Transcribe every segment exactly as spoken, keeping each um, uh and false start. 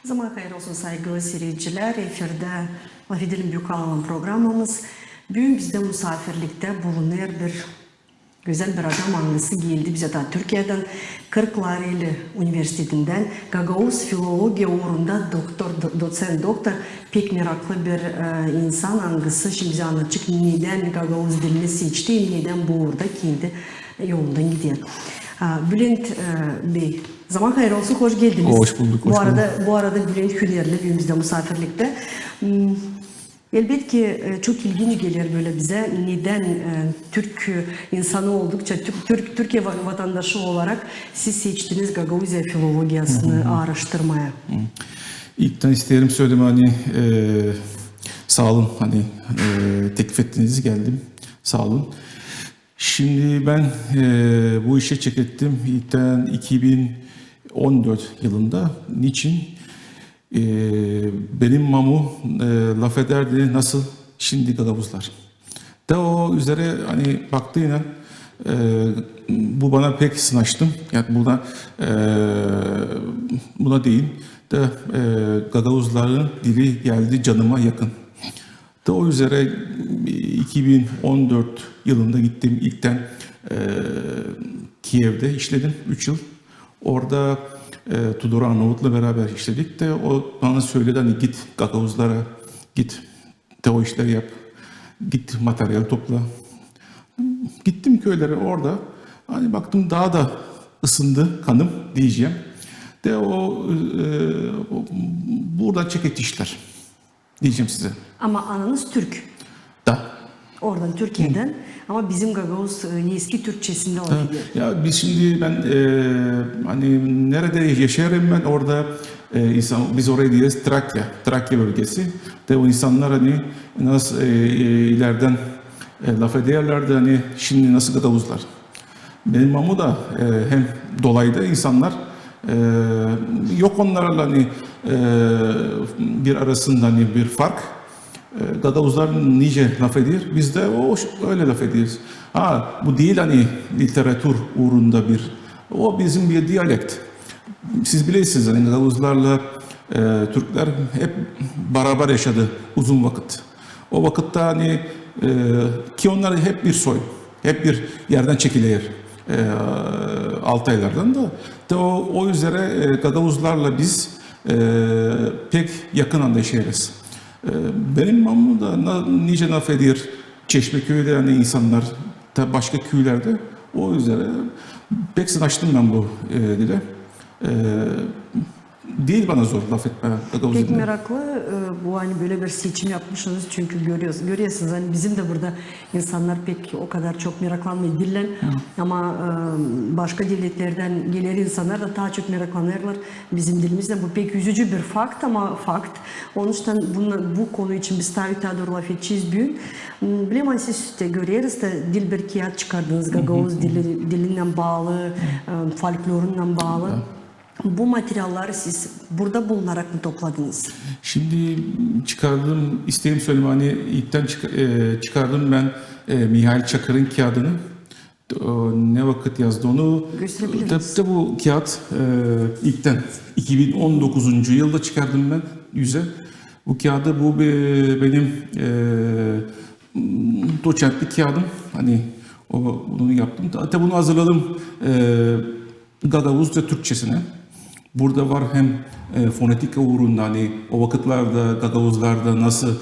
Zaman hayır olsun, saygılı siiredicilär. Efirdä "LAFedelim" büük kanalın programamız. Büün bizdä musaafirliktä bulunêr bir gözäl bir adam, angısı geldi bizä taa Türkiyädän, Kırklareli universitetindän, gagauz filologiya uurunda doktor, do-, doţent doktor, pek meraklı bir, e, insan, angısı şindi bizä annadacek, nedän gagauz dilini seçti, nedän bu uurda kendi yolundan gider. A, Bülent, e, bey, zaman hayır olsun, hoş geldiniz. Hoş bulduk, hoş bulduk. Bu arada, bu arada Bülent Hünerli büün bizdä musaafirliktä. M, elbetki, e, çok ilginç geler bölä bizä, nedän, e, türk, e, insanı oldukça, türk, türk, Türkiye va-, vatandaşı olarak siz seçtiniz Gagauziya filologiyasını aaraştırmaya. İlktän isteerim sölemää, ani, e, saa olun, ani, e, teklif ettiniz, geldim. Saa olun. Şindi bän, e, bu işä çekettim ilktän iki bin on dört yılında. Niçin? E, benim mamu, e, lafedärdi nasıl şindi gagauzlar. Da o üzerä, ani, baktıynan, e, bu bana pek sınaştı. Yani buna, e, buna deyim. Da, e, gagauzların dili geldi canıma yakın. Da o üzerä iki bin on dört yılında gittim ilktän, e, Kievdä işledim üç yıl. Orada, e, Tudor Arnavut'la beraber işledik dä o bana söledi, ani git gagauzlara, git dä o işleri yap, git material topla. Gittim küülerä orada, ani baktım, taa da ısındı kanım deyecäm. Dä o, e, o, burada çeketti işlär deyecäm sizä. Ama ananız türk. Da. Oradan, Türkiyedän. Ama bizim gagauz, e, eski türkçesindä lafedilär. Ya biz şindi, bän, e, ani neredä yaşêêrım bän, orada, e, insan, biz orayı deeriz Trakya, Trakya bölgesi. Dä o insannar, ani nasıl, e, e, ilerdän, e, lafederlärdi, ani şindi nasıl gagauzlar. Benim mamu da, e, hem dolayda insannar, e, yok onnarla, ani, e, bir arasında, ani bir fark. E, gagauzlar nicä lafeder, biz dä o ş-, ölä lafederiz. Ha, bu diil, ani literatur uurunda bir, o bizim bir dialekt. Siz bilersiniz, ani gagauzlarla, e, türklär hep barabar yaşadı uzun vakıt. O vakıtta, ani, e, ki onnar hep bir soy, hep bir erdän çekiler, e, altaylardan da. Da o, o üzerä, e, gagauzlarla biz, e, pek yakın anda yaşêêrız. E, benim mamu da na-, nicä lafeder Çeşmeküüdä, ani insannar da başka küülerdä. O üzerä pek sınaştım bän bu, e, dilä. E, diil bana zor lafetmää gagauz dilindä. Pek meraklı, e, bu, ani bölä bir seçim yapmışınız, çünkü görüyoruz, görüyorsunuz, ani bizim dä burada insannar pek o kadar çok meraklanmêêr dillän, ama, e, başka devletlerdän geler insannar da taa çok meraklanêrlar bizim dilimizdän. Bu pek üzücü bir fakt, ama fakt. Onuştan bu konu için biz taa taa dooru lafedecez büün. M, bilerim, ani siz dä göreriz dä, dil bir kiyat çıkardınız, gagauz dili, dilinnän baalı, e, folklorunnan baalı. Bu materialları siz burada bulunarak mı topladınız? Şindi çıkardım, isteerim sölemää, ani ilktän çık-, e, çıkardım bän, e, Mihail Çakır'ın kiyadını. O ne vakıt yazdı onu? Gösterebiliriz. Tä, tä bu kiyat, e, ilktän iki bin on dokuzuncu yılda çıkardım bän üzä. Bu kiyadı, bu be-, benim, e, doçentlik kiyadım. Ani o, bunu yaptım. Tä, tä bunu hazırladım, e, gagauzça türkçesinä. Burada var hem, e, fonetika uurunda, ani o vakıtlarda gagauzlarda nasıl,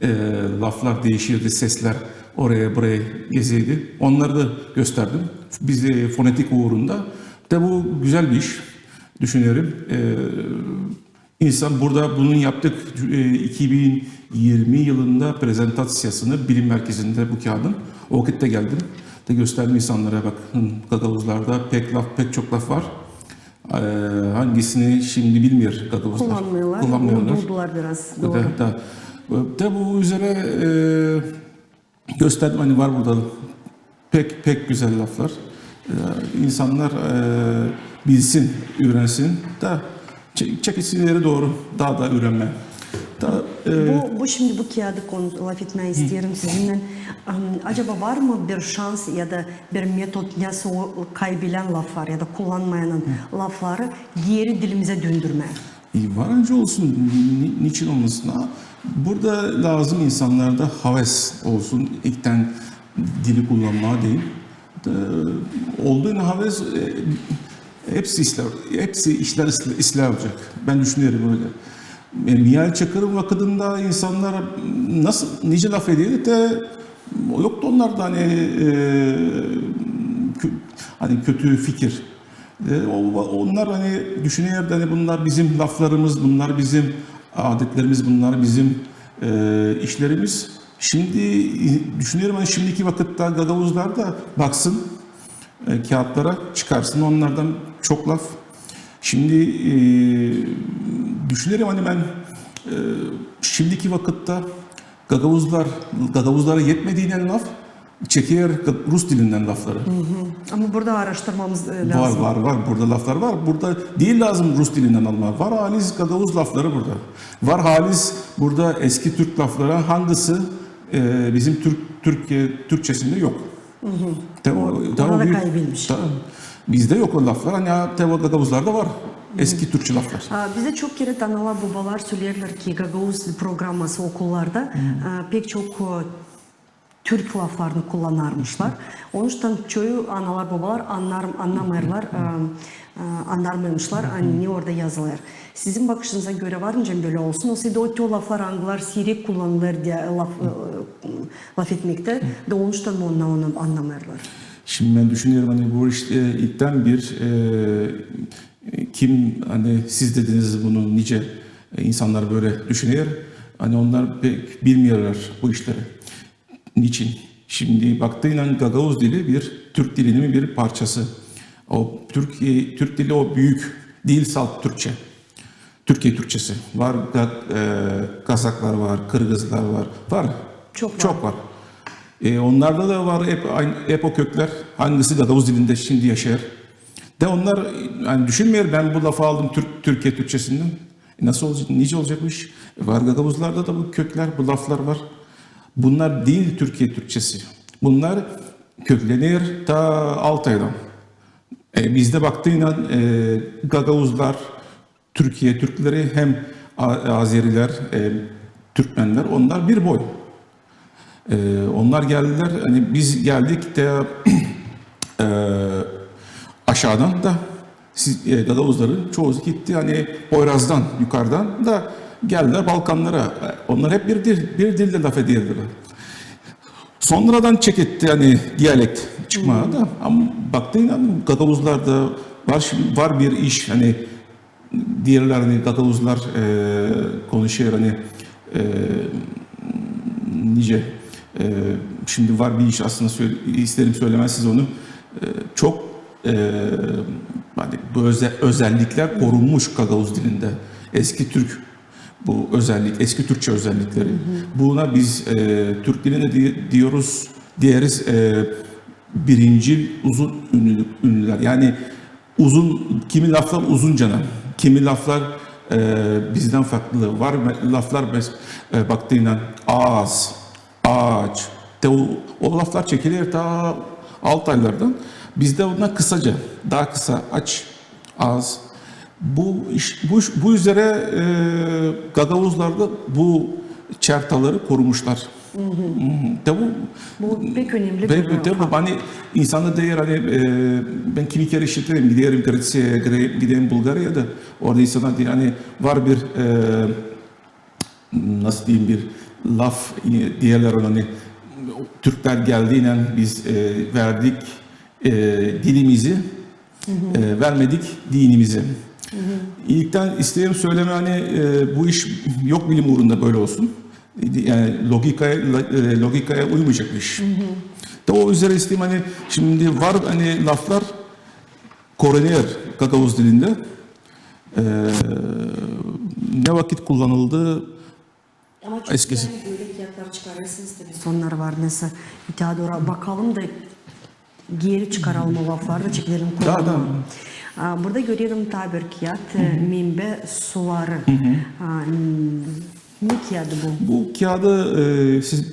e, laflar diişirdi, seslär oraya buraya gezerdi. Onnarı da gösterdim. Biz, e, fonetika uurunda. Da bu gözäl bir iş, düşünerim. E, insan burada bunu yaptık, e, iki bin yirmi yılında prezentaţiyasını bilim merkezindä bu kiyadın. O vakıtta geldim. Da gösterdim insannara, bakın, gagauzlarda pek laf, pek çok laf var. E, hangisini şindi bilmeer gagauzlar. Kullanmêêrlar. Kullanmêêrlar. Unuduldular biraz. Dooru. Da, da. E, da bu üzerä, e, gösterdim, ani var burada pek, pek gözäl laflar. E, insannar, e, bilsin, üürensin. Da çe-, çekilsin ileri dooru, taa da üürenmää. Da, e, bu, bu şindi bu kiyadı konu-, lafetmää isteerim sizinnän. Am, acaba var mı bir şans ya da bir metod, nasıl o kaybelän laflar ya da kullanmayanın lafları geeri dilimizä döndürmää? Var ancak olsun, ni-, niçin olmasın? Ha, burada lääzım insannarda haves olsun, ilktän dili kullanmaa deyni. E, Olduuna haves, e, hepsi islää, hepsi işlär islää, islää olacek. Bän düşünerim ölä. E, Mihail Çakırın vakıdında insannar nasıl, nicä lafedärdi, te yoktu onnarda, ani, e, kö-, ani kötü fikir. E, o, onnar, ani düşünärdi, ani bunnar bizim laflarımız, bunnar bizim adetlerimiz, bunnar bizim, e, işlerimiz. Şindi, e, düşünerim, ani şindiki vakıtta gagauzlar da baksın, e, kiyatlara, çıkarsın onnardan çok laf. Şindi, e, düşünerim, ani bän, e, şindiki vakıtta gagauzlar, gagauzlara etmediynän laf, çeker rus dilindän lafları. Ama burada aaraştırmamız, e, lääzım. Var, var, var. Burada laflar var. Burada diil lääzım rus dilindän almaa. Var haliz gagauz lafları burada. Var haliz burada eski türk lafları, angısı, e, bizim türk, Türkiye Türkçesindä yok. Te o, te o da büük, kaybolmuş. Bizdä yok o laflar, ani te o gagauzlarda var. Eski türkçä laflar. A, bizä çok kerä analar, bobalar söleerlär ki gagauz programması okullarda, a, pek çok, o, türk laflarını kullanarmışlar. Onuştan çoyu analar, bobalar annar-, annamêêrlar, a, a, annarmêêrmışlar, ani ne orada yazılêr. Sizin bakışınıza görä var nicä bölä olsun, olsaydı o te laflar, angılar siirek kullanılêr diil laf, e, lafetmektä, da onuştan mı onnar onu annamêêrlar? Şindi bän düşünerim, ani bu iş, e, ilktän bir, e, kim, ani siz dediniz bunu, nicä, e, insannar bölä düşüner, ani onnar pek bilmeerlär bu işleri. Niçin? Şindi baktıynan gagauz dili bir türk dilinin bir parçası. O türk, e, türk dili o büük, diil salt türkçä. Türkiye Türkçesi. Var, ga-, e, kazaklar var, kırgızlar var. Var. Çok var. Çok var. E, onnarda da var hep aynı, hep o köklär, angısı gagauz dilindä şindi yaşêêr. Da onnar, ani düşünmeer, bän bu lafı aldım Türk-, Türkiye Türkçesindän. E, nasıl olacek, nicä olacek bu iş? Var gagauzlarda da bu köklär, bu laflar var. Bunnar diil Türkiye Türkçesi. Bunnar köklener ta Altaydan. E, bizdä baktıynan, e, gagauzlar, Türkiye türkleri hem a-, azerilär, e, türkmennär, onnar bir boy. E, onnar geldilär, ani biz geldik dä, e, aşaadan da siz, e, gagauzların çoyu gitti, ani Poyrazdan, yukarıdan da geldilär Balkanlara. E, onnar hep bir dil, bir dildä lafedärdilär. Sonradan çeketti, ani dialekt çıkmaa da, ama baktıynan gagauzlarda var, şindi var bir iş, ani deerlär, ani gagauzlar, e, konuşêr, ani, e, nicä, e, şindi var bir iş aslında söl-, isteerim sölemää sizä onu. E, çok, e, ani bu öze-, özelliklär korunmuş gagauz dilindä. Eski türk, bu özellik, eski türkçä özellikleri. Buna biz, e, türk dilindä di-, diyoruz, deeriz, e, birincil uzun ünlülük, ünlülär. Yani uzun, kimi laflar uzuncana, kimi laflar, e, bizdän farklı. Var me-, laflar mes-, e, baktıynan aaz, aaç. Te o, o laflar çekiler ta Altaylardan. Bizdä onnar kısaca, taa kısa, aç, aaz. Bu iş, bu iş, bu üzerä, e, gagauzlarda bu çertaları korumuşlar. Te bu, bu pek önemli bir fakt. Te bu, ani insana deer, ani, e, bän kimi kerä işiterim, giderim Greţiyaya, gide-, giderim Bulgariyaya da, orada insana deer, ani var bir, e, nasıl deyim, bir laf, e, deerlär ona, ani türklär geldiynän biz, e, verdik, e, dilimizi, e, vermedik dinimizi. İlktän isteerim sölemää, ani, e, bu iş yok bilim uurunda bölä olsun. Yani logikaya, lo-, e, logikaya uymayacek bir iş. Da o üzerä isteerim, ani şindi var, ani laflar koruner gagauz dilindä. E, ne vakıt kullanıldı? Ama çok eskisi. Güzel, ani bölä kiyatlar çıkarêrsınız, tabii, onnar var, neysä, öteyä dooru bakalım da geeri çıkaralım o lafları da çekelim. Da, da. A, burada görerim taa bir kiyat, e, Menbä suları. A, n-, ne kiyadı bu? Bu kiyadı, e, siz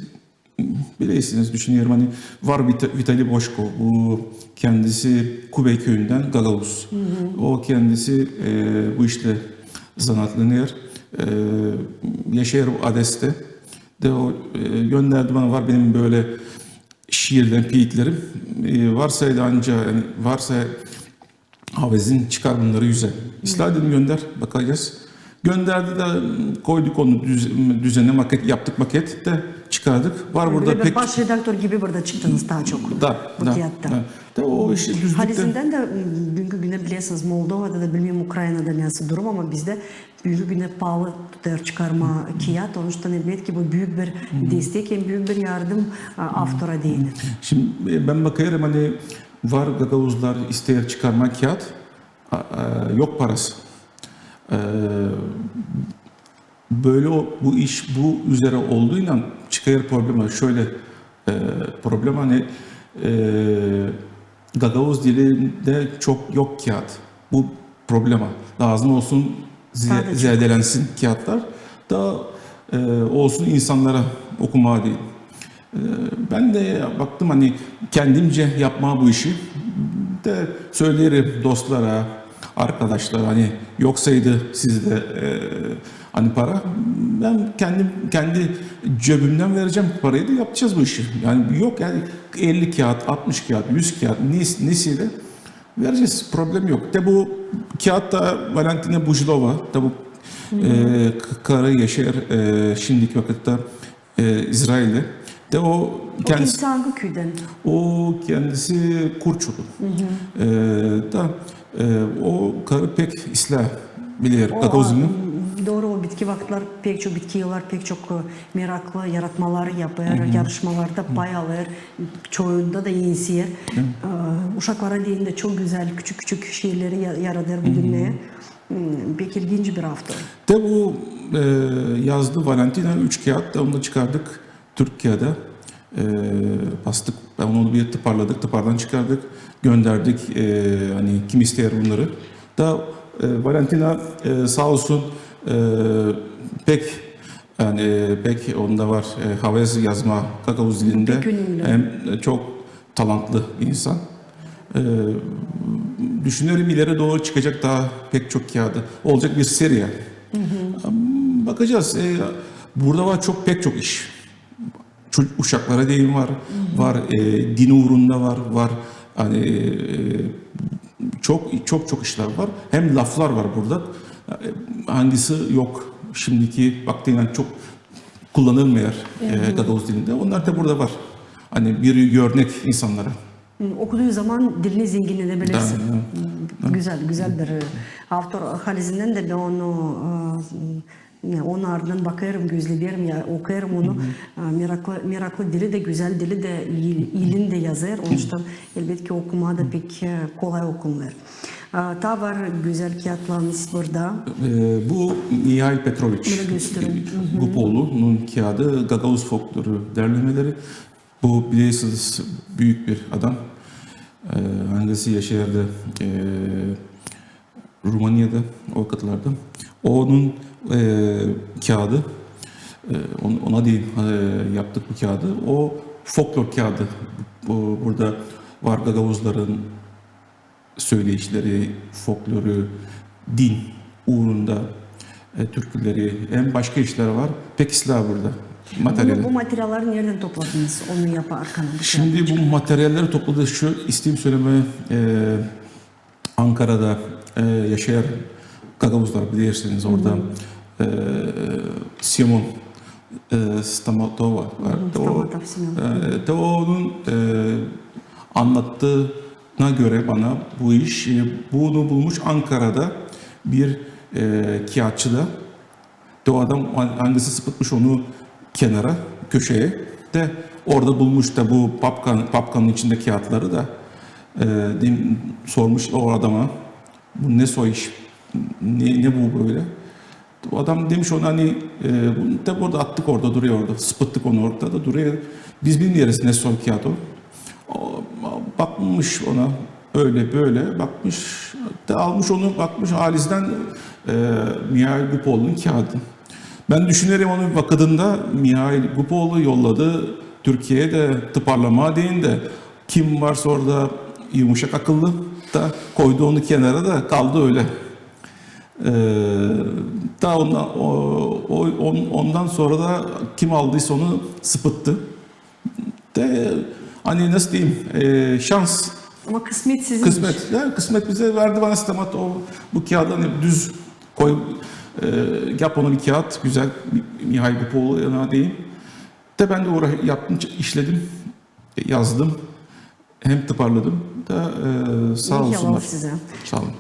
bilersiniz, düşünerim, ani var Vita-, Vitali Boşko, bu kendisi Kubey küüyündän gagauz. O kendisi, e, bu işlä zanaatlanêr, e, yaşêêr Odesada. Da o, e, gönderdi bana, var benim bölä şiirlerim, piitlerim. E, varsaydı ancak, yani varsa Havezin, çıkar bunnarı üzä. İslää dedim, gönder, bakacez. Gönderdi da koyduk onu düz-, düzenä, maket, yaptık maket da çıkardık. Var burada bir pek baş redaktor gibi burada çıktınız taa çok. Da, bu da, kiyattan. Da. Da o iş düzlüktä. Halizdän dä, m, büünkü günä bilersiniz, Moldovada da, bilmeerim, Ukraynada nasıl durum, ama bizdä büünkü günä paalı tutêr çıkarmaa kiyat. Onuştan elbetki bu büük bir destek hem büük bir yardım, a, avtora deyni. Şindi, e, bän bakêrım, ani var gagauzlar isteer çıkarmaa kiyat, a, a, yok parası. E, bölä o, bu iş bu üzerä olduuynan çıkêr problema. Şölä, e, problema, ani, e, gagauz dilindä çok yok kiyat. Bu problema. Lääzım olsun zi-, ziyadelensin kiyatlar da, e, olsun insannara okumaa deyni. E, bän dä baktım, ani kendimcä yapmaa bu işi. Da söleerim dostlara, arkadaşlara, ani yoksaydı sizdä, e, ani para, bän kendim, kendi cebimdän verecäm parayı da yapacez bu işi. Yani yok, yani elli kiyat, altmış kiyat, üz kiyat, ne, nesä dä verecez, problem yok. Da bu kiyat da Valentina Bujilova, da bu, e, k-, karı yaşêêr, e, şindiki vakıtta, e, İzraildä. Da o kendisi, angı küüdän? O kendisi Kurçulu. E, da, e, o karı pek islää biler gagauz dilini. Dooru, o bitki vakıtlar pek çok, bitki yıllar pek çok, e, meraklı yaratmalar yapêr, yarışmalarda pay alêr, çoyunda da enseer. E, uşaklara deyni dä çok gözäl küçük-küçük şeyleri ya-, yaradêr bu dünneyä. M, pek ilginç bir avtor. Da bu, e, yazdı Valentina üç kiyat, da onu da çıkardık Türkiyada. E, bastık, onu bir tıparladık, tıpardan çıkardık, gönderdik, e, ani kim isteer bunnarı. Da, e, Valentina, e, saa olsun, e, pek, yani pek onda var, e, haves yazmaa gagauz dilindä. Hem çok talantlı insan. E, düşünerim, ileri dooru çıkacek taa pek çok kiyadı. Olacek bir seriya. Bakacez. E, burada var çok, pek çok iş. Ço-, uşaklara deyni var, var, e, din uurunda var, var, ani, e, çok, çok, çok işlär var. Hem laflar var burada. E, angısı yok şindiki vakıtta çok kullanılmêêr, e, gagauz dilindä. Onnar da burada var. Ani bir örnek insannara. Okuduu zaman dilini zenginnedebilirsin. Da, da. Gözäl, gözäl bir, e, avtor. Halizdän dä bän onu, e, ne, onun ardından bakêrım, gözleyerim, ya, okuyêrım onu. E, meraklı, meraklı dili dä, gözäl dili dä, il-, ilin dä yazêr. Onuştan, elbetki, okumaa da pek, e, kolay okunêr. E, taa var gözäl kiyatlarınız burada. E, bu Mihail Petroviç Gupoğlu'nun kiyadı, gagauz folkloru derlemeleri. Bu, bilersiniz, büük bir adam. E, angısı yaşêêrdı, e, Rumaniyada o vakıtlarda. Onun, e, kiyadı, e, on-, ona deyni, e, yaptık bu kiyadı. O folklor kiyadı. Bu, burada var gagauzların söyleyişleri, folkloru, din uurunda, e, türküleri, hem başka işlär var. Pek islää burada materiali. Bu materialları neredän topladınız, onu yaparkan? Şindi bu materialları topladı, şu, isteerim sölemää, e, Ankarada, e, yaşêêr gagauzlar, bilersiniz, orada, e, Semön, e, Stamatova var. Stamatov Semön. E, da onun, e, annattığına görä bana bu iş, e, bunu bulmuş Ankarada bir, e, kiyatçıda. Da o adam, angısı sıpıtmış onu kenara, köşeyä. Da orada bulmuş da bu papkan-, papkanın içindä kiyatları da, e, sormuş o adama, bu ne soy iş, ne, ne bu bölä? O adam demiş ona, ani, e, bu, da burada attık, orada durêr, orada sıpıttık onu, orada da durêr. Biz bilmeeriz ne soy kiyat o. O bakmış ona, ölä bölä bakmış, da almış onu, bakmış, halizdän, e, Mihail Gupoğlu'nun kiyadı. Bän düşünerim, onun vakıdında Mihail Gupoğlu yolladı Türkiyeyä dä tıparlamaa deyni dä, kim varsa orada yumuşak akıllı da koydu onu kenara da kaldı ölä. E, Da ondan, o, o, on- ondan sora da kim aldıysa onu sıpıttı. De, ani nasıl deyim, e, şans. Ama kısmet sizin. Kısmet. Ya, kısmet bizä verdi, bana istemat o, bu kiyaadı ani düz koy, e, yap onu bir kiyaat, gözäl, Mihail Popovun deyim. De bän dä uura- yaptım, işledim, e, yazdım. Hem tıparladım da, e, saa olsunnar. Sizä saa olun.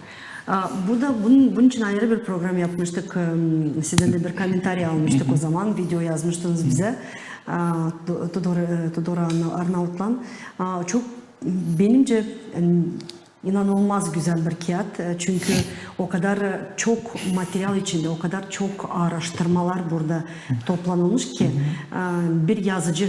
A, burada bunun, bunun için ayırı bir program yapmıştık. Em, sizdän dä bir komentariy almıştık o zaman. Video yazmıştınız bizä. A, Tu- Tudor, e, Tudor Arna- Arnautlan. A, çok benimcä, em, inanılmaz gözäl bir kiyaat. E, çünkü o kadar, e, çok material içindä, o kadar çok aaraştırmalar burada toplanılmış ki, e, bir yazıcı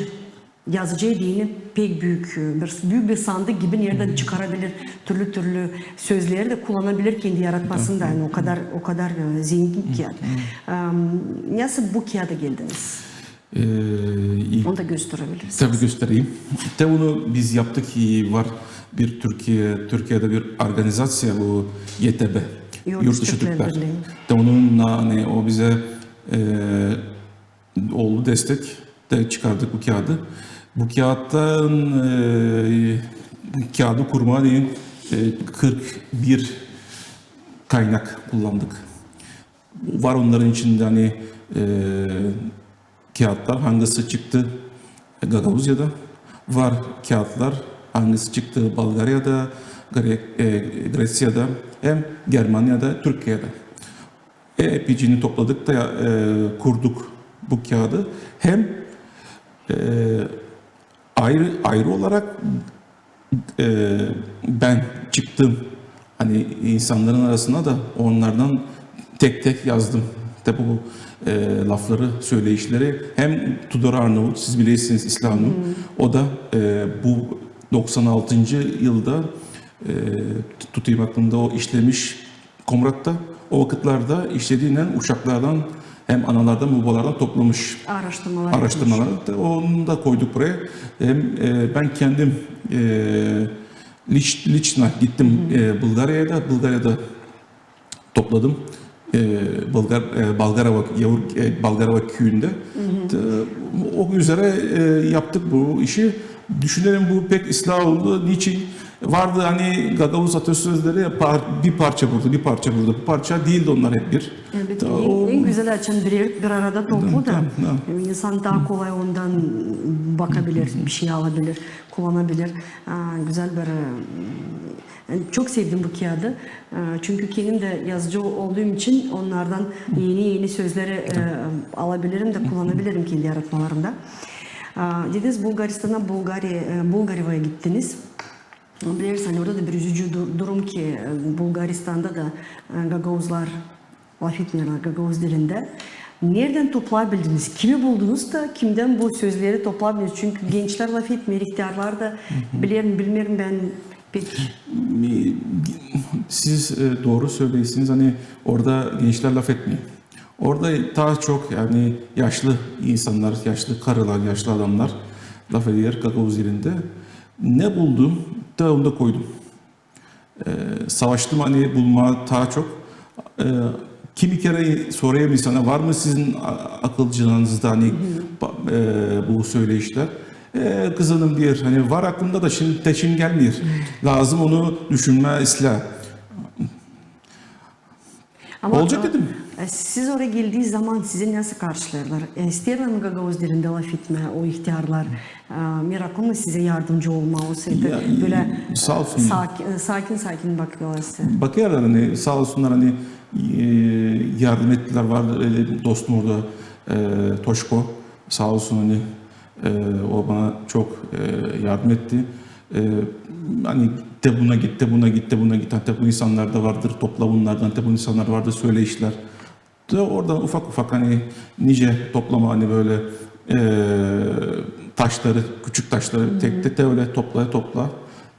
yazıcı deyni pek büük, e, bir, büük bir sandık gibi, neredän çıkarabilir türlü-türlü sözleri dä kullanabilir kendi yaratmasında. Yani o kadar, o kadar, e, zengin kiyat. Em, nasıl bu kiyada geldiniz? Onu da gösterebiliriz. Tabii göstereyim. Te onu biz yaptık, e, var bir Türkiye, Türkiye'de bir organizaţiya, bu Y T B. Yurtdışı Türklär Birlii. Te onun, ani o bizä, e, oldu destek, te çıkardık bu kiyaadı. Bu kiyaattan, e, kiyaadı kurmaa deyni, e, kırk bir kaynak kullandık. Var onnarın içindä, ani, e, kiyaatlar, angısı çıktı Gagauziyada, var kiyaatlar, angısı çıktı Bulgariyada, Gre- e, Greţiyada, hem Germaniyada, Türkiyedä. E, epeycini topladık da, e, kurduk bu kiyaadı. Hem, e, ayırı, ayırı olarak, e, bän çıktım, ani insannarın arasına da onnardan tek-tek yazdım. Te bu, e, lafları, söyleyişleri hem Tudor Arnaut, siz bilersiniz, İslam, o da, e, bu doksan altıncı yılda, e, tutayım aklımda, o işlemiş Komratta o vakıtlarda işlediynän uşaklardan hem analardan, bobalardan toplamış aaraştırmalar. Onu da koyduk buraya. Hem, e, bän kendim, e, liç- liçna gittim, e, Bulgariyada. Bulgariyada topladım. E, Bulgar, e, Balgarova, Yavur, e, Balgarova küüyündä. Te, o üzerä, e, yaptık bu işi. Düşünerim, bu pek ıslah oldu. Niçin? Vardı, ani gagauz atasözleri, par- bir parça burada, bir parça burada. Bu parça diildi onnar hep bir. Elbetki, en, en gözeli açan bir, bir arada toplu da, insan taa kolay ondan bakabilir, bir şey alabilir, kullanabilir. A, gözäl bir, e, çok sevdim bu kiyaadı. E, çünkü kendim dä yazıcı olduğum için onnardan eni-eni sözleri, e, alabilirim dä kullanabilirim kendi yaratmalarımda. A, dediniz, Bulgaristana, Bulgari- e, Bulgarovaya gittiniz. Bilersiniz, ani orada da bir üzücü dur- durum ki, e, Bulgaristanda da, e, gagauzlar lafetmeerlär gagauz dilindä. Neredän toplabildiniz? Kimi buldunuz da kimdän bu sözleri toplabildiniz? Çünkü gençlär lafetmeer, ihtärlar da, bilerim, bilmeerim bän pek. Siz, e, dooru söleersiniz, ani orada gençlär lafetmeer. Orada taa çok, yani, yaşlı insannar, yaşlı karılar, yaşlı adamnar lafeder gagauz dilindä. Ne buldum, da onu da koydum. E, savaştım, ani bulmaa taa çok. E, kimi kerä sorêrım insana, var mı sizin a- akılcılığınızda, ani, ba- e, bu söyleyişlär? E, kızanım deer, ani var aklımda da şindi, te şindi gelmeer. Lääzım onu düşünmää islää. Ama, olacek, e, dedim. E, siz oraya geldiiniz zaman sizi nasıl karşılêêrlar? E, isteerlär mi gagauz dilindä lafetmää o ihtärlar? E, meraklı mı sizä yardımcı olmaa, olsa da bölä, e, sakin, sakin, sakin bakêrlar sizä? Bakêrlar, ani saa olsunnar, ani, e, yardım ettilär, vardı, e, dostum orada, e, Toşko, saa olsun, ani, e, o bana çok, e, yardım etti. E, ani te buna git, te buna git, te buna git. Ani te bu insannar da vardır, topla bunnardan, te bu insannar vardır, söleer işlär. Da oradan ufak ufak, ani nicä toplamaa, ani bölä, e, taşları, küçük taşları tek tek te ölä toplaya toplaya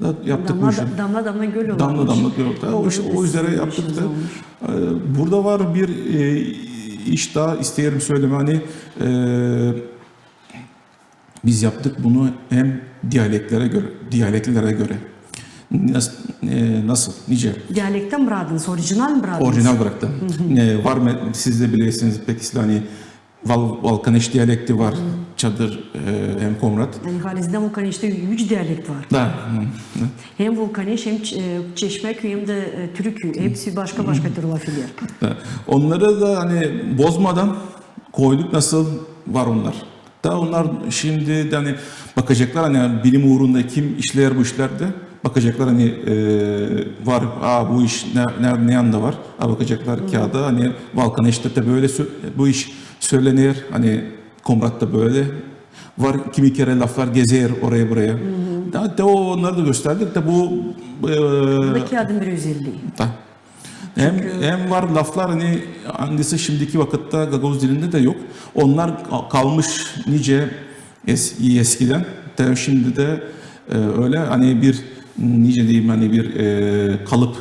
da yaptık bu işi. Damla damla göl olmuş. Damla damla göl olmuş. O üzerä yaptık da. E, burada var bir, e, iş taa isteerim sölemää, ani, e, biz yaptık bunu hem dialektlerä görä, dialektlerä görä. Nasıl, e, nasıl, nicä? Dialektä mi braktıınız, orijinal mi braktıınız? Orijinal braktım. E, var mı, siz dä bilersiniz, pek islää, ani Val-, Valkaneş dialekti var, Çadır, e, hem Komrat. Yani halizdän Valkaneştä üç dialekt var. Da. Hem Valkaneş, hem Ç-, e, Çeşmäküü, hem dä, e, Türüküü. Hepsi başka-başka türlü lafeder. Da. Onnarı da, ani bozmadan koyduk, nasıl var onnar. Da onnar şindi dä, ani bakaceklar, ani bilim uurunda kim işleer bu işlerdä, bakaceklar, ani, e, var, a, bu iş ne, ne, ne yanda var, a, bakaceklar kiyada, ani Valkaneştä dä bölä sö-, bu iş sölener, ani Komratta bölä var, kimi kerä laflar gezer oraya-buraya. Da, da o, onnarı da gösterdik, da bu, e, Bu da kiyadın bir özellii. Da. Hem, hem var laflar, ani angısı şindiki vakıtta gagauz dilindä dä yok. Onnar ka-, kalmış nicä es-, eskidän, da şindi dä, e, ölä, ani bir, nicä deyim, ani bir, e, kalıp.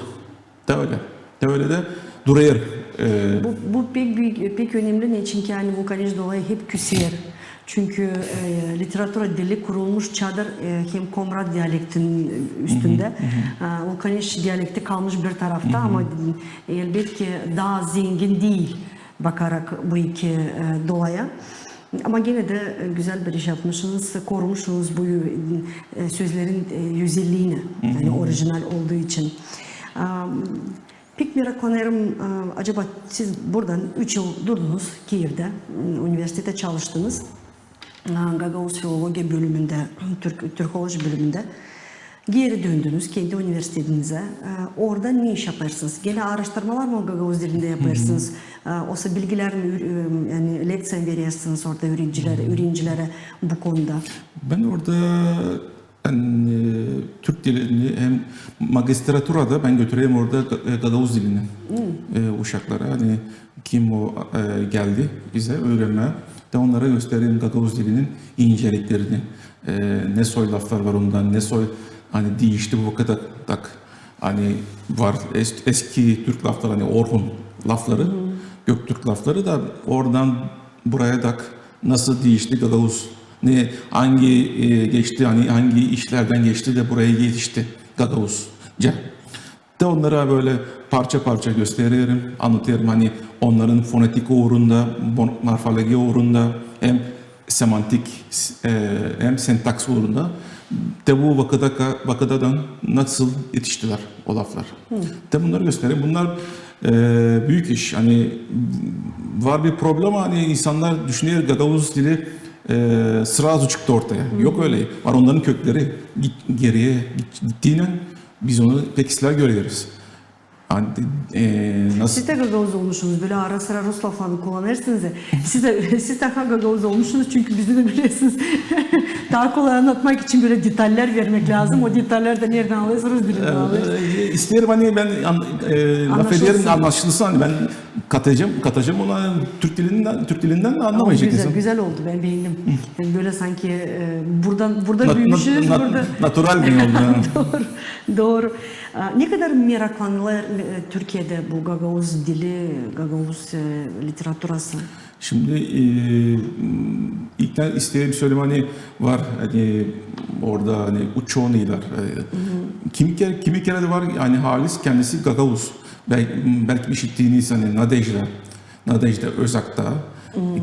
Da ölä. Da ölä dä durêr. E, Bu, bu pek büük, pek önemli, neçin ki, ani Valkaneş dolayı hep küser. Çünkü, e, literatura dili kurulmuş Çadır, e, hem Komrat dialektin üstündä. A, Valkaneş dialekti kalmış bir tarafta, ama, e, elbetki taa zengin diil, bakarak bu iki, e, dolaya. Ama genä dä, e, gözäl bir iş yapmışınız, korumuşunuz bu, e, sözlerin, e, özelliini, yani orijinal olduğu için. A, Pek meraklanêrım, e, acaba siz buradan üç yıl durdunuz Kievdä, m, universitettä çalıştınız, e, gagauz filologiya bölümündä, türk-, türkoloji bölümündä. Geeri döndünüz kendi universitetinizä. E, orada ne iş yapêrsınız? Genä aaraştırmalar mı gagauz dilindä yapêrsınız? E, osa bilgilär mi, ü-, e, yani lekţiya mi verersiniz orada üürencilerä, üürencilerä bu konuda? Bän orada Bän, e, türk dilini hem magistraturada bän götürerim orada ga-, e, gagauz dilini, e, uşaklara. Ani kim o, e, geldi bizä üürenmää, da onnara göstererim gagauz dilinin inceliklerini, e, ne soy laflar var onda, ne soy, ani diişti bu vakıda, tak, ani var es-, eski türk lafları, ani Orhun lafları, göktürk lafları da oradan buraya dak nasıl diişti gagauz, ne, angı, e, geçti, ani angı işlerdän geçti dä buraya etişti gagauzca. Da onnara bölä parça-parça göstererim, annadêrım, ani onnarın fonetik uurunda, bon-, morfologiya uurunda hem semantik, e, hem sintaks uurunda. Da bu vakıda ka-, vakıdadan nasıl etiştilär o laflar. Da bunnarı göstererim. Bunnar, e, büük iş. Ani var bir problema, ani insannar düşüner, gagauz dili, e, srazu çıktı ortaya. Yok ölä. Var onnarın kökleri git-, geeriye git-, gittiynän biz onu pek islää göreriz. Ani, e, nasıl? Siz dä gagauz olmuşsunuz, bölä ara-sıra rus laflarını kullanêrsınız. Siz dä, siz dä gagauz olmuşsunuz, çünkü bizi dä bilersiniz. Taa kolay annatmak için bölä detallär vermäk lääzım. O detallär dä neredän alêrsınız? Rus dilinden alêrsınız. E, isteerim, ani bän an-, e, lafederim, annaşılsın, ani bän katacam, katacam ona türk dilindän, türk dilindän dä annamayacek insan. Ama gözäl, gözäl oldu, bän beendim. Yani bölä sanki, e, buradan, burada büümüşünüz, nat-, burada. Natural bir oldu, ha. Dooru, dooru. A, ne kadar meraklanılêr, e, Türkiyedä bu gagauz dili, gagauz, e, literaturası? Şindi, e, m, ilktän isteerim sölemää, ani var, ani orada, ani uçenılar, e, kimi kerä, kimi kerä dä var, ani halizdän kendisi gagauz. Bel-, belki işittiiniz, ani Nadejda, Nadejda Özakta,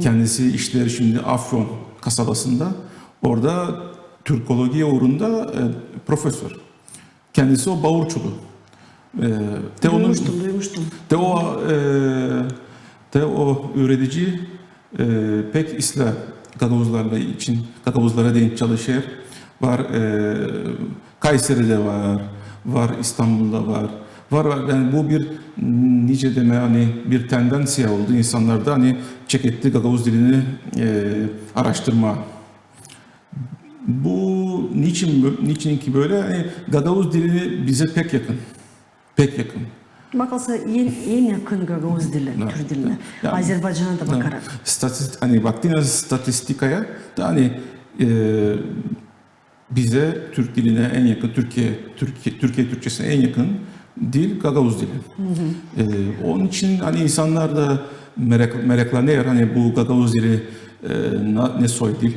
kendisi işleer şindi Afyon kasabasında, orada türkologiya uurunda, e, profesör. Kendisi o Baurçulu. E, te onun, duymuştum, duymuştum. Te o, e, te o üüredici, e, pek islää gagauzlarla için, gagauzlara deyni çalışêr. Var, e, Kayseridä var, var İstanbulda var. Var, var. Yani bu bir, nicä demää, ani bir tendenţiya oldu insannarda, ani çeketti gagauz dilini, e, aaraştırmaa. Bu niçin bö-, niçin ki bölä? Ani gagauz dili bizä pek yakın. Pek yakın. Bakılsa en, en yakın gagauz dili türk dilinä. Azerbaycana da bakarak. Statist-, ani baktıynan statistikaya da ani, e, bizä türk dilinä en yakın, Türkiye, Türkiye, Türkiye Türkçesinä en yakın dil gagauz dili. E, onun için ani insannar da merak-, meraklanêr, ani bu gagauz dili, e, na-, ne soy dil.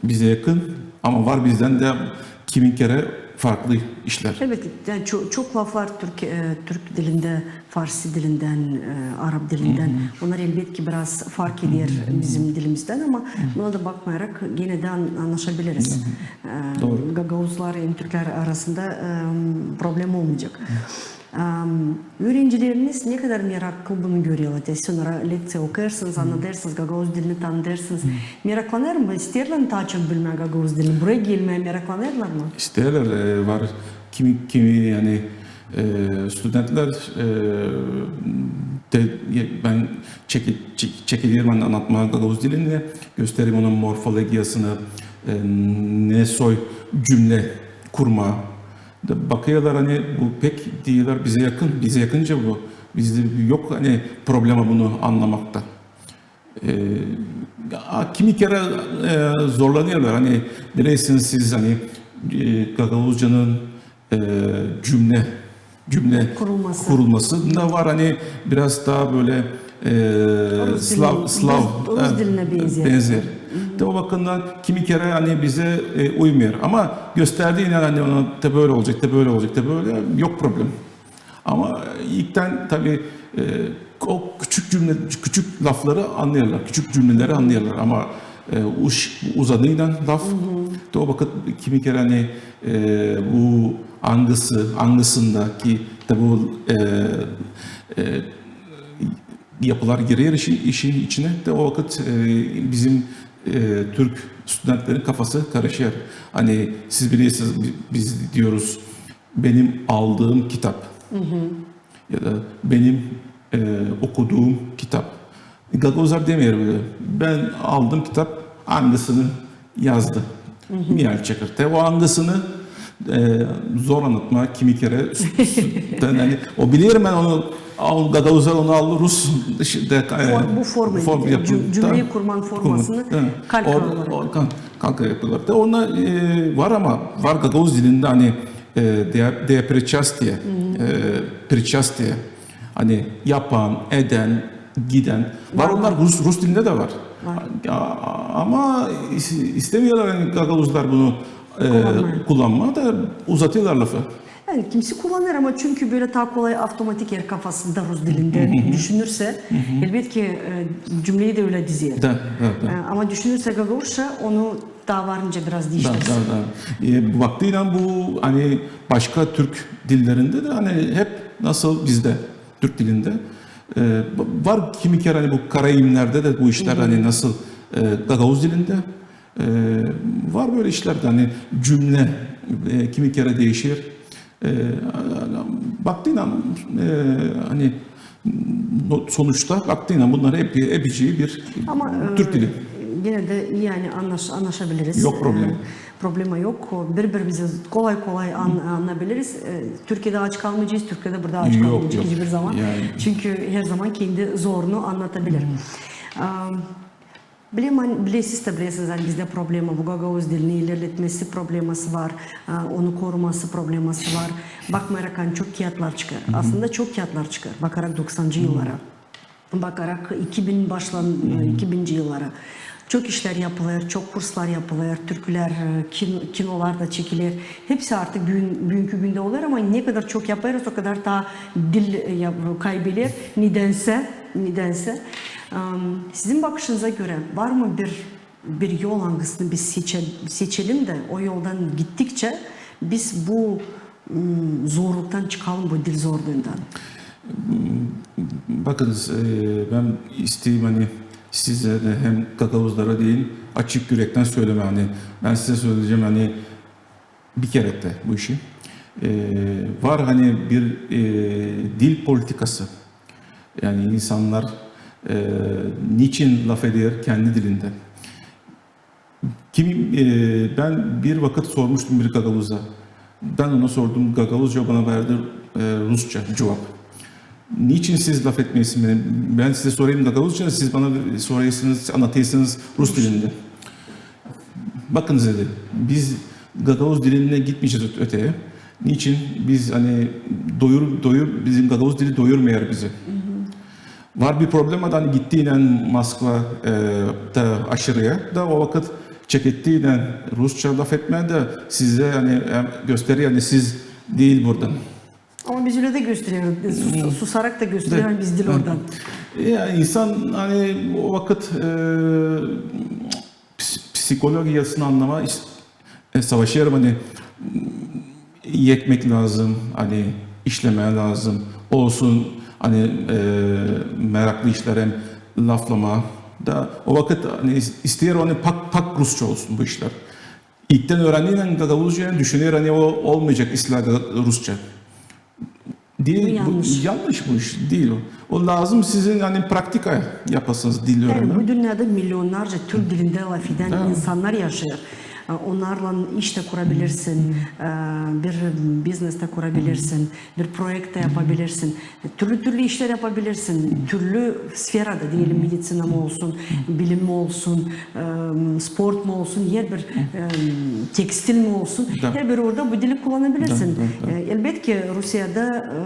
Bizä yakın, ama var bizdän dä kimi kerä farklı işlär. Evet, yani çok, çok laflar türk, e, türk dilindä, farsi dilindän, e, arap dilindän. Onnar elbetki biraz fark eder bizim dilimizdän, ama buna da bakmayarak genä dä an-, annaşabiliriz. E, gagauzlar hem türklär arasında, e, problem olmayacek. E, üürenicileriniz ne kadar meraklı bunu görerlär? Te siz onnara lekţiya okuyêrsınız, annadêrsınız, gagauz dilini tanıdêrsınız. Meraklanêr mı? İsteerlär mi taa çok bilmää gagauz dilini? Buraya gelmää meraklanêrlar mı? İsteerlär, e, var kimi, kimi, yani, e, studentlär, e, te, e, bän çeke-, çe-, çekelerim annatmaa gagauz dilini, göstererim onun morfologiyasını, e, ne soy cümle kurmaa. Da bakêrlar, ani bu pek, deerlär, bizä yakın, bizä yakınca bu. Bizdä yok, ani, problema bunu annamakta. E, a, kimi kerä, e, zorlanêrlar, ani, bilersiniz siz, ani, e, gagauzcanın, e, cümle, cümle kurulmasında var, ani, biraz taa bölä, e, slav, slav, rus dilinä benzär. De o bakımdan kimi kerä, ani, bizä, e, uymêêr. Ama gösterdiinän, ani, ona te bölä olacek, te bölä olacek, te bölä, yok problem. Ama ilktän tabii, e, o küçük cümle, küçük lafları annêêrlar, küçük cümleleri annêêrlar. Ama, e, uş-, uzadıynan laf, da o vakıt kimi kerä, ani, e, bu angısı, angısında ki, tabii, o, e, e, yapılar girer işi-, işin içinä, da o vakıt, e, bizim, e, türk studentlerin kafası karışêr. Ani siz bilersiniz, bi-, biz diyoruz, benim aldığım kitap. Ya da benim, e, okuduğum kitap. Gagauzlar demeer bölä. Bän aldım kitap, angısını yazdı Mihail Çakır. Te o angısını, e, zor annatmaa kimi kerä. Üst-, üsttän, ani, o bilerim bän onu, al, gagauzlar onu aldı rus, işte, e, bu forma, cümleyi kurman formasını kalka olarak. Kalka yapêrlar. Da onda, e, var ama, var gagauz dilindä, ani, e, de, de причастие, e, причастие. Ani yapan, eden, giden. Var onnar, rus, rus dilindä dä var. Ama is-, istemeerlär, ani gagauzlar bunu, e, kullanmaa da uzatêrlar lafı. Yani kimisi kullanêr, ama çünkü bölä taa kolay, avtomatik er kafasında rus dilindä düşünürsä, elbetki, e, cümleyi dä ölä dizer. Da, da, da. E, ama düşünürsä gagauzça, onu taa var nicä biraz diiştirirsin. Da, da, da. E, baktıynan bu, ani, başka türk dillerindä dä, ani, hep nasıl bizdä türk dilindä, e, var kimi kerä, ani, bu karaimlerdä dä bu işlär, ani, nasıl, e, gagauz dilindä, e, var bölä işlerdä, ani, cümle, e, kimi kerä diişer. E, baktıynan, e, ani, no-, sonuçta baktıynan bunnar hep, hepsi bir türk dili. Ama, e, genä dä ii, ani, annaş-, annaşabiliriz. Yok problem. E, problema yok. Bir-birimizi kolay-kolay an-, annayabiliriz. E, Türkiyedä aç kalmayacez, Türkiyedä burada aç kalmayacez hiçbir zaman. Çünkü her zaman kendi zorunu annatabilir. Am, Bilem, ani, bilesiz dä, bilesiniz, ani bizdä problema bu gagauz dilini ilerletmesi probleması var, a, onu koruması probleması var. Bakmayarak, ani çok kiyatlar çıkêr. Aslında çok kiyatlar çıkêr, bakarak doksancı yıllara, bakarak iki bin başlan-, iki binci yıllara. Çok işlär yapılêr, çok kurslar yapılêr, türkülär, e, kin-, kinolar da çekiler. Hepsi artık büün-, büünkü gündä olêr, ama ne kadar çok yapêrız, o kadar taa dil, e, yap-, kaybeder. Nedensä, nedensä. Am, sizin bakışınıza görä, var mı bir, bir yol, angısını biz seçe-, seçelim dä, o yoldan gittikçä biz bu, m, zorluktan çıkalım, bu dil zorluundan? Bakınız, e, bän isteerim, ani, sizä dä hem gagauzlara deyni açık ürekten sölemää, ani, bän sizä söleyecäm, ani, bir kerä dä bu işi. E, var, ani, bir, e, dil politikası. Yani insannar, e, niçin lafeder kendi dilindä? Kimi, e, bän bir vakıt sormuştum bir gagauza. Bän ona sordum gagauzça, o bana verdi, e, rusça cuvap. Niçin siz lafetmeersiniz? Bän sizä sorêrım gagauzça, siz bana sorêrsınız, annadêrsınız rus dilindä. Bakınız, dedi, biz gagauz dilindä gitmeyecez öteyä. Niçin? Biz, ani, doyur-, doyur-, bizim gagauz dili doyurmêêr bizi. Var bir problema da, ani, gittiynän Moskva, e, da aşırıya, da o vakıt çekettiynän rusça lafetmää dä sizä, ani, hem gösterer, ani siz diil buradan. Ama biz ölä dä göstereriz, sus-, susarak da göstereriz, ani biz diil oradan. Ya, insan, ani o vakıt, e, ps-, psihologiyasını annamaa iş-, e, savaşêr, ani, m, etmää lääzım, ani işlemää lääzım, olsun, ani, e, meraklı işlär hem laflamaa. Da o vakıt, ani, is-, isteer, ani pak, pak rusça olsun bu işlär. İlktän üürendiynän gagauzcanı, düşüner, ani o olmayacek islää ga-, rusça. Diil, bu yannış. Bu yannış bu iş, diil o. O lääzım sizin, ani, praktika yapasınız diil öğrenmää. Bu dünnedä milyonnarca türk dilindä lafedän insannar yaşêêr. E, onnarlan iş tä kurabilirsin, e, bir biznes tä kurabilirsin, bir proekt tä yapabilirsin. Türlü-türlü işlär yapabilirsin, türlü sferada, deyelim, meditsina mı olsun, bilim mi olsun, e, sport mu olsun, herbir, e, tekstil mi olsun, herbir orada bu dili kullanabilirsin. E, elbetki, Rusiyada,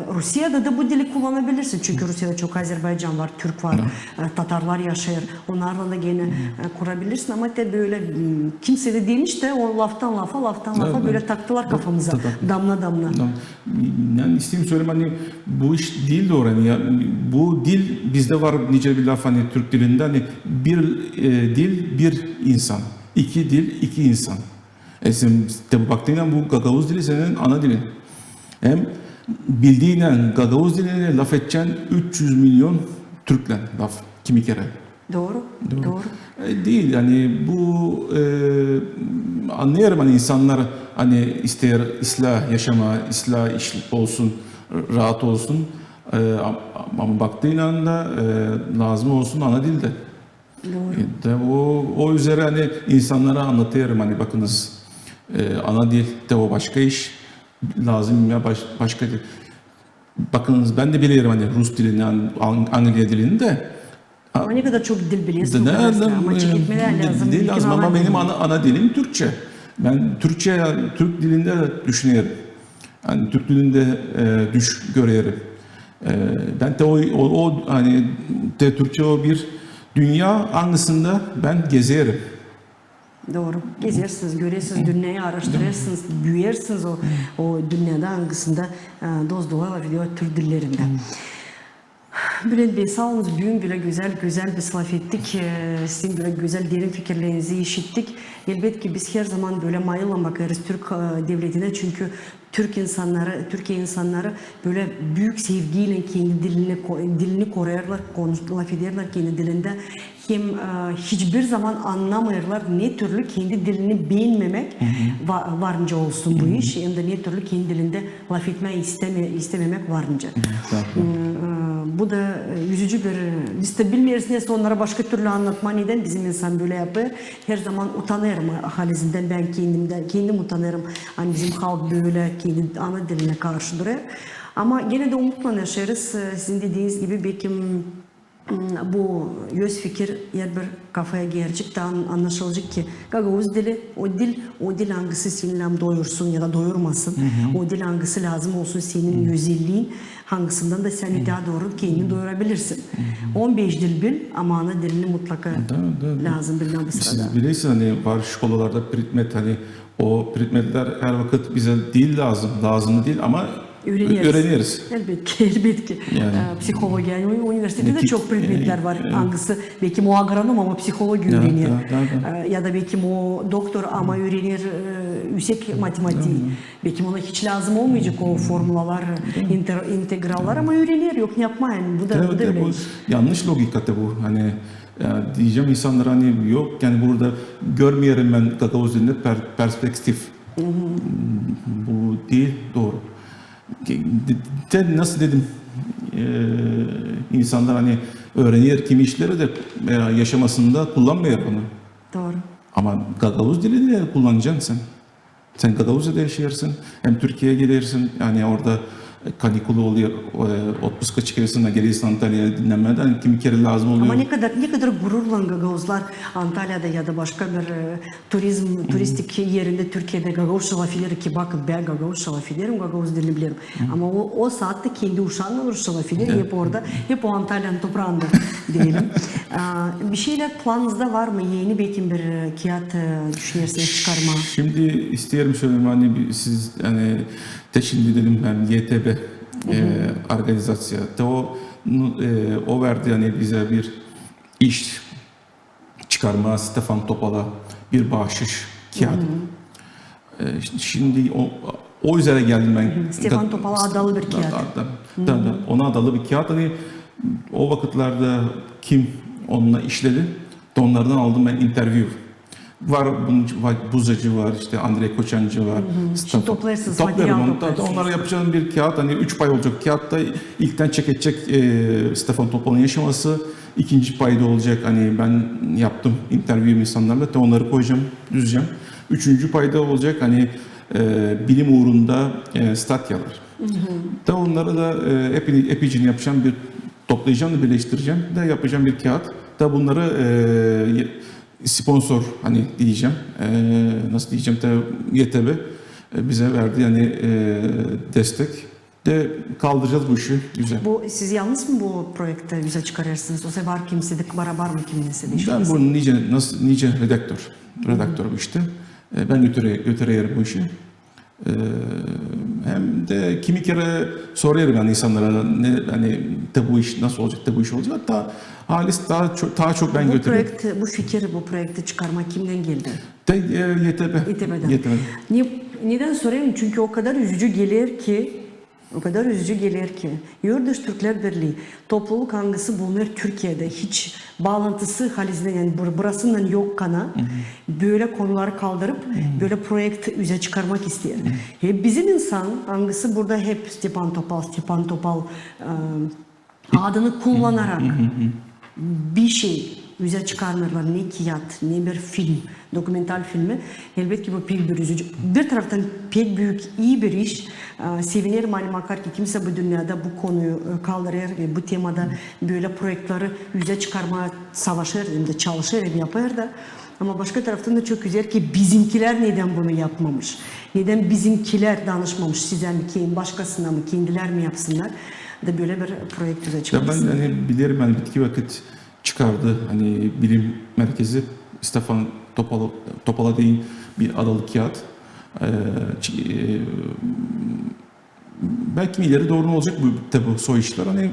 e, Rusiyada da bu dili kullanabilirsin, çünkü Rusiyada çok Azerbaycan var, türk var, e, tatarlar yaşêêr. Onnarlan da genä, e, kurabilirsin, ama te bölä, m, kimsey dä demiş dä, o laftan lafa, laftan lafa bölä taktılar kafamıza, damna-damna. Yani isteerim sölemää, ani bu iş diil dooru, ani ya, bu dil, bizdä var nicä bir laf, ani türk dilindä, ani bir, e, dil, bir insan, iki dil, iki insan. E, sän te baktıynän bu gagauz dili senin ana dilin. Hem bildiynän gagauz dilini lafedecän üç üz milyon türklän laf, kimi kerä. Dooru, dooru. E, diil, ani bu, e, annêêrım, ani insannar, ani isteer islää yaşamaa, islää iş olsun, raat olsun. E, am-, ama baktıynän dä, e, lääzım olsun ana dildä. Dooru. E, da o, o üzerä, ani insannara annadêrım, ani bakınız, e, ana dil, te o başka iş, lääzım ya baş-, başka dil. Bakınız, bän dä bilerim, ani rus dilini, an-, an-, angliya dilini dä. Ama ne kadar çok dil bilersin, o kadar da, ama çeketmää lääzım. Dil lääzım, ama benim ana, ana dilim türkçä. Bän türkçä, türk dilindä düşünerim. Ani türk dilindä, e, düş görerim. E, bän te o, o, o, ani te türkçä o bir dünnä, angısında bän gezerim. Dooru. Gezersiniz, görersiniz dünneyi, aaraştırêrsınız, büüyersiniz o, o dünnedä, angısında, e, dost-doğru lafedilär türk dillerindä. Bülent bey, saa olunuz, büün bölä gözäl, gözäl biz lafettik, e, sizin bölä gözäl derin fikirlerinizi işittik. Elbetki, biz herzaman bölä mayıllan bakêrız türk, e, devletinä, çünkü türk insannarı, Türkiye insannarı bölä büük sevgiylän kendi dilini ko-, dilini korêêrlar, konuş-, lafedêrlär kendi dilindä. Hem, e, hiçbir zaman annamêêrlar, ne türlü kendi dilini beenmemäk va-, var nicä olsun bu iş, hem dä ne türlü kendi dilindä lafetmää isteme-, istememäk var nicä. E, bu da, e, üzücü bir, e, biz dä bilmeeriz, neysä onnara başka türlü annatmaa, nedän bizim insan bölä yapêr. Herzaman utanêrım halizdän, bän kendimdän, kendim utanêrım, ani bizim halk bölä kendi ana dilinä karşı durêr. Ama genä dä umutlan yaşêêrız, e, sizin dediiniz gibi, bekim, m, bu öz fikir herbir kafaya gelecek, taa an-, annaşılacek ki gagauz dili, o dil, o dil, angısı seni hem doyursun ya da doyurmasın, o dil, angısı lääzım olsun senin özelliin, angısından da sän taa dooru kendini doyurabilirsin. On beş dil bil, ama ana dilini mutlaka lääzım bilmää bu sırada. Siz bilersiniz, ani var şkolalarda predmet, ani o predmetlär her vakıt bizä diil lääzım, lääzım diil, ama üüreneriz. Üüreneriz. Elbetki, elbetki. Yani. E, psihologiya, yani uni-, universitettä dä çok predmetlär var, angısı, bekim o agronom, ama psihologiya üürener. E, ya da bekim o doktor, ama üürener, e, üüsek matematiği. Bekim ona hiç lääzım olmayacek o formulalar, inter-, integrallar, ama üürener, yok ne yapmaa, yani bu da, bu da ölä. Yannış logika da bu, ani, e, deyecäm insannara, ani yok, yani burada görmeerim bän gagauz dilindä per-, perspektiv. Bu diil dooru. De, de, nasıl dedim, e, insannar, ani üürener kimi işleri dä, e, yaşamasında kullanmêêr bunu. Dooru. Ama gagauz dilini kullanacan sän. Sän Gagauziyada yaşêêrsın, hem Türkiyeyä gelersin, yani orada, e, kanikulu olêr, e, otpuska çıkêrsın, gelersin Antalyaya dinnämää, yani kimi kerä lääzım olêr. Ama ne kadar, ne kadar gururlan gagauzlar Antalyada ya da başka bir, e, turizm, turistik erindä Türkiyedä gagauzça lafeder ki, bakın, bän gagauzça lafederim, gagauz dilini bilerim. Ama o, o saatta kendi uşaannan rusça lafeder, hep orada, hep o Antalyanın topraanda. deyelim. Aa, bir şeylär planınızda var mı? Eni bekim bir, e, kiyat, e, düşünersiniz çıkarmaa? Şindi isteerim sölemää, ani bi- siz, ani te şindi dedim bän, YTB e, organizaţiya. Te o, nu- e, o verdi, ani bizä bir iş çıkarmaa Stefan Topala bir baaşış kiyat. E, şindi o, o üzerä geldim bän. Stefan Topala adalı bir kiyat. Da, da, da, ona adalı bir kiyat. Ani o vakıtlarda kim onunnan işledi, da onnardan aldım bän intervyu. Var, bunun için, var, Buzacı var, işte Andrey Koçancı var. Şindi toplarsınız material, toplarım onu. Da, da toplarsınız. Onnara yapacam bir kiyat, ani üç pay olacek. Kiyatta ilktän çekecek e, Stefan Topalanın yaşaması, ikinci payda olacek, ani bän yaptım intervyu insannarlan, da onnarı koyacam, düzecäm. Üçüncü payda olacek, ani e, bilim uurunda e, statyalar. Da onnarı da e, epi, epicini yapacam, bir toplayacam da birleştirecäm, da yapacam bir kiyat. Da bunnarı e, sponsor, ani deyecäm, e, nasıl deyecäm, te YTB e, bizä verdi, ani e, destek. Da kaldıracez bu işi üzä. Bu, siz yalnız mı bu proekti üzä çıkarêrsınız? Osa var kimsä dä, barabar mı kimnäsä dä işlär? Bän bu nicä, nasıl, nicä redaktor. Redaktor bu işte. E, bän götüre- götürerim bu işi. E, hem dä kimi kerä sorêrım, ani insannara, ne, ani te bu iş nasıl olacek, te bu iş olacek. Hatta halis taa çok, taa çok bän götürerim. Bu fikir, bu proekti çıkarmaa kimdän geldi? Te e, YTB. YTBdän. Ne, nedän sorêrım? Çünkü o kadar üzücü geler ki, o kadar üzücü geler ki, Yurtdaş Türklär Birlii topluluk, angısı bulunêr Türkiyedä, hiç baalantısı halizdän, ani bur- burasınnan yok kana, bölä konuları kaldırıp, bölä proekt üzä çıkarmak isteer. Hem bizim insan, angısı burada hep Stepan Topal, Stepan Topal e, adını kullanarak bir şey üzä çıkarêrlar, ne kiyat, ne bir film, dokumental filmi. Elbetki bu pek bir üzücü. Bir taraftan pek büük, ii bir iş. E, sevinerim, ani makar ki kimsä bu dünnedä bu konuyu e, kaldırêr ve bu temada bölä proektleri üzä çıkarmaa savaşêr, hem dä çalışêr, hem yapêr da. Ama başka taraftan da çok üzer ki bizimkilär nedän bunu yapmamış? Nedän bizimkilär danışmamış sizä mi, ken- başkasına mı, kendilär mi yapsınnar? Da bölä bir proekt üzä çıkarêrsınız. Ya bän ani bilerim, ani bitki vakıt çıkardı, ani bilim merkezi Stefan Topala, Topala deyni bir adalı kiyat. E, çı- e, Bäki ileri dooru ne olacek bu, te bu soy işlär, ani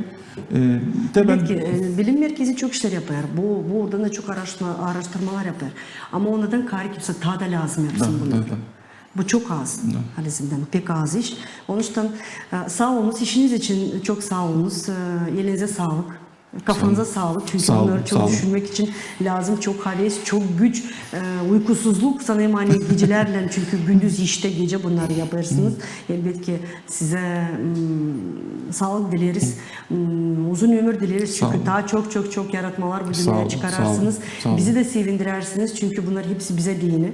e, te bän... Belki e, bilim merkezi çok işlär yapêr. Bu, bu uurda da çok araştırma- araştırmalar yapêr. Ama ondan kaarä kimsä taa da lääzım yapsın bunu. Bu çok az. Halizdän pek az iş. Onuştan e, saa olunuz, işiniz için çok saa olunuz. E, elinizä saalık. Kafanıza saalık, çünkü bunnarı çok düşünmäk için lääzım çok haves, çok güç, e, uykusuzluk, sanêrım, ani gecälerlän, çünkü gündüz iştä, gecä bunnarı yapêrsınız. Elbetki sizä m, saalık dileriz, m, uzun ömür dileriz, çünkü taa çok, çok, çok yaratmalar bu dünnedä çıkararsınız. Bizi dä sevindirärsiniz, çünkü bunnar hepsi bizä deyni.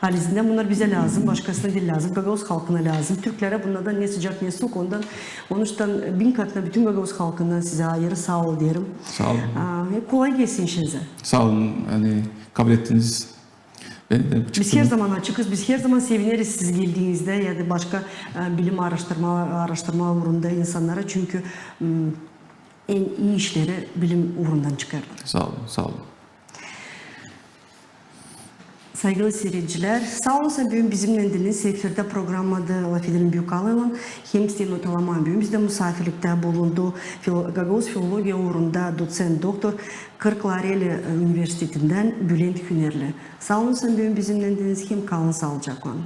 Halizdän bunnar bizä lääzım, başkasına diil lääzım, gagauz halkına lääzım. Türklärä bunnardan ne sıcak, ne suuk, ondan, onuştan bin katına bütün gagauz halkına sizä ayırı saa ol deerim. Saa olun. Aa, hep kolay gelsin işinizä. Saa olun, ani kabul ettiniz beni dä. Biz herzaman açıkız, biz herzaman sevineriz siz geldiinizdä ya da başka e, bilim araştırma, araştırma uurunda insannara, çünkü m, en ii işleri bilim uurundan çıkêrlar. Saa olun, saa olun. Saygılı siiredicilär, saa olun, ani büün bizimnän diiliniz. Efirdä programma adı "Lafedelim" Büük Alıylan. Hem isteerim notalamaa, büün bizdä musaafirliktä bulundu filo- gagauz filologiya uurunda doţent doktor Kırklareli universitetindän Bülent Hünerli. Saa olun, ani büün bizimnän diiliniz, hem kalın saalıcaklan.